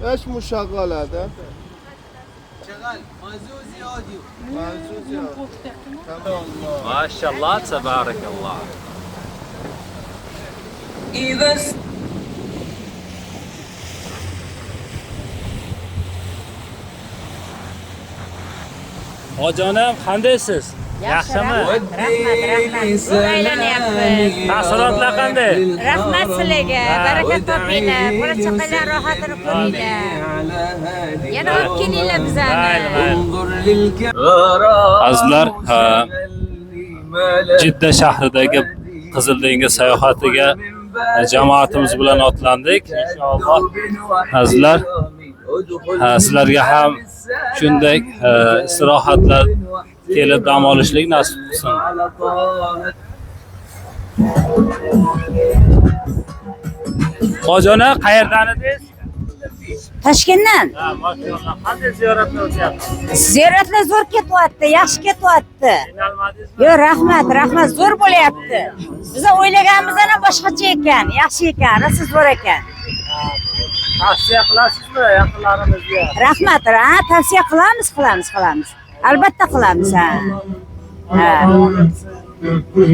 ايش مو شغال هذا؟ شغال مازوزي اوديو. مازوزي. الله. Maşallah, tabarakallah. اذا Hocanem qandaysiz? Yaxshimi? Rahmat, rahmat. Zo'r aylanyapmiz. Taassurotlar qanday? Rahmat sizlarga. Baraka topinglar. Bola chaqalar rohatini ko'ringlar. Yana olib kelinglar bizani. Mayli, mayli. انظر للكرام. Azizlar, Jidda shahridagi Qizil dengiz sayohatiga jamoatimiz bilan otlandik. Inshaalloh azizlar, sizlarga ham shunday istirohatlar kelib dam olishlik nasib qilsin. Hojona qayerdan edingiz? Toshkentdan. Ha, mashalloh. Qanday ziyoratlar o'tyapti? Ziyoratlar zo'r ketyapti, yaxshi ketyapti. Qiynalmadingizmi? Yo'q, rahmat, rahmat, zo'r bo'lyapti. Biz o'ylaganimizdan ham boshqacha ekan, yaxshi ekan, rosa zo'r ekan. Tavsiya qilasizmi yaqinlarimizga? Rahmat, ha, tavsiya qilamiz, qilamiz, qilamiz. Albatta qilamiz, ha. Ha.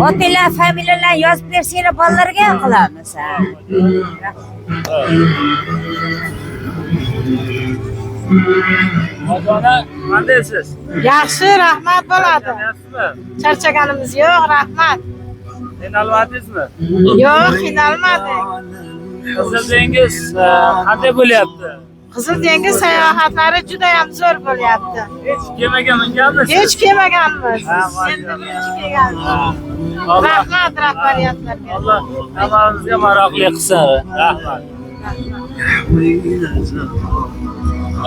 Otinglar, familiyalar yozib bersanglar bolalarga ham qilamiz, ha. Hojona, qandaysiz? Yaxshi, rahmat bo'ladi. Charchamayapsizmi? Charchaganimiz yo'q, rahmat. Qiynalmadingizmi? Yo'q, qiynalmadik. Qizil dengiz qanday bo'lyapti? Qizil dengiz sayohatlari juda ham zo'r bo'lyapti. Hech kemaga minganmisiz? Hech kelmaganmiz. Ha, Endi birinchi kelganmiz. Alloh Rahmat rahbariyatlarga. Alloh hammamizga maroqli qilsin. Rahmat.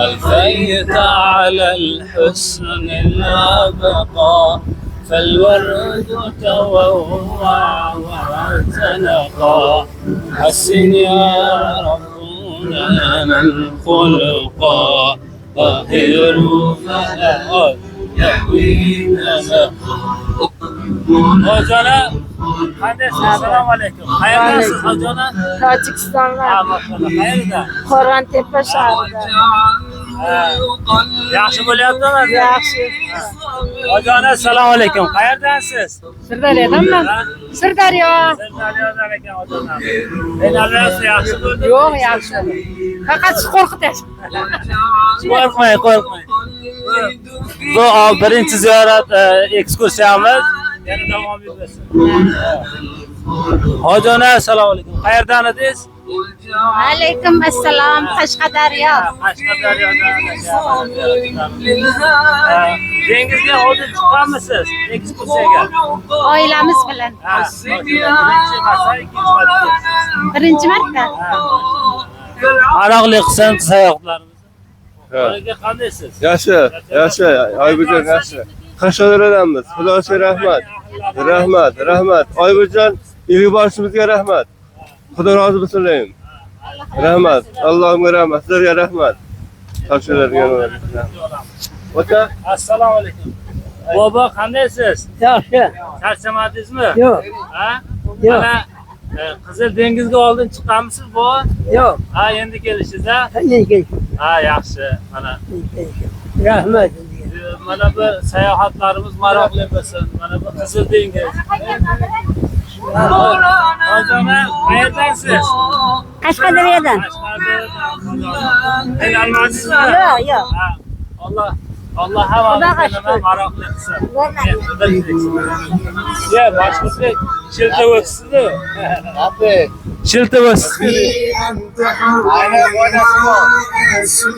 ألفيت على الحسن الأبقى فالورد تضوع واعتنقا حسن يا ربنا من خلقا طاهر فلا يهوينا. Hocana qandaysiz? Assalomu alaykum. Qayerdansiz hocana? Tojikistonlar, Ha, mashalloh. Qayerdan? Qo'rg'ontepa shahrida. Ha. Yaxshi bo'lyaptimi? Yaxshi. Hocana assalomu alaykum. Qayerdansiz? Sirdaryodanmi? Ha? Sirdaryo. Sirdaryodan ekan hocana. Qiynalmayapsiz, yaxshi bo'ldi. Yo'q, yaxshi. Faqat siz qo'rqityapsiz. Qo'rqmang, qo'rqmang. Bu birinchi ziyorat ekskursiyamiz. Yana davom etsin. Hocana assalomu alaykum. Qayerdan edingiz? Alaykum assalom, Qashqadaryo. Qashqadaryodan. Ha, dengizga oldin chiqqanmisiz ekskursiyaga? Oilamiz bilan. Ha, birinchi marta, ikkinchi marta. Birinchi marta. Maroqli qilsin sayohatlarimizni. Ha. Aka qandaysiz? Yaxshi, yaxshi. Oybirjon yaxshi. Qashqadaryodanmiz. Xudoga rahmat. Rahmat, rahmat. Oybirjon uyga borishimizga rahmat. Xudo rozi bo'lsin. Rahmat. Allohimga rahmat. Sizlarga rahmat. Topshirlarga rahmat. Ota, Assalomu alaykum. Bobo qandaysiz? Yaxshi. Charchamadingizmi? Yo'q. Ha? Yo'q. Mana Qizil dengizga oldin chiqqanmisiz bobo? Yo'q. Ha, endi kelishingiz ha? Lekin Ha, yaxshi. Mana rahmat. mana bu sayohatlarimiz maroqli bo'lsin. Mana bu Qizil dengiz. Hocana qayerdansiz? Qashqadaryodan. Qashqadaryodan. Qiynalmadingizmi? Yo'q, yo'q. Ha, Alloh Alloh hammamizni Xudoga nima shukur. maroqli qilsin. Ya, boshqasi shilta o'tsin-ku. Shilta o'tsin.